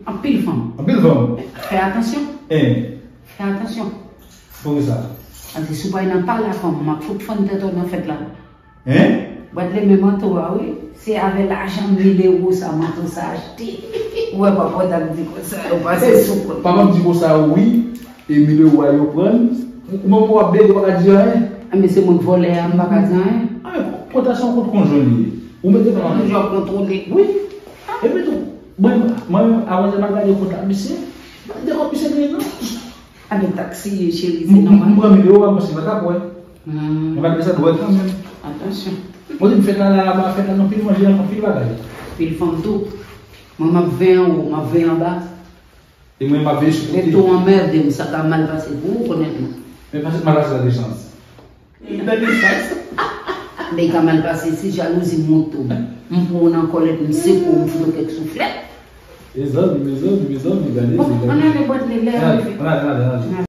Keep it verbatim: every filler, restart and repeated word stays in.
Anpil fanm. Anpil fanm. Fè atansyon. Hein. Fè atansyon. Poukisa? Paske si w pa nan pa la fanm, m ap fout fann tèt ou nan fèt la. Hein? Bradley, men manto a, wi. Se avè lajan mil ewo sa, manto sa achte. Ou wè, papa w t ap di konsa, yo pase sou kont. Papa m di konsa, wi. E mil ewo a yo pran. Ou menm w ap bege, w pa ka di anyen. A, men se moun vòlè a, m pa ka di anyen. A, men kont la se yon kont konjwen li ye. Ou mete nan. Toujou ap kontwole. Wi. Epi tou, mwen, mwen, avan de m al gade kont la, misye, de kòb misye genyen non. A, men taksi ye, cheri, se nòmal. M pran mil ewo a, mwen se pa ta kwè. Hmm. Mwen pa sa dwèt kanmenm. Atansyon. Mwen di m fèt la, la, la, fèt la, anpil manje, anpil bagay. Anpil fanm tou. Mwen, m ap veye anwo, m ap veye anba. E mwen, m ap veye sou kote. Lè tou anmède m, sa ka mal pase pou ou, onètman. Men pase, mal pase nan de sans. Nan de sans. Men ka mal pase, si jalouzi monte w, m pran w nan kòlèt, m seke w, m fout ou kèk souflèt. Mezanmi, mezanmi, mezanmi, gade, bon, gade. Ann ale, Bradley, lè a rive. Ann ale, ann ale, ann ale.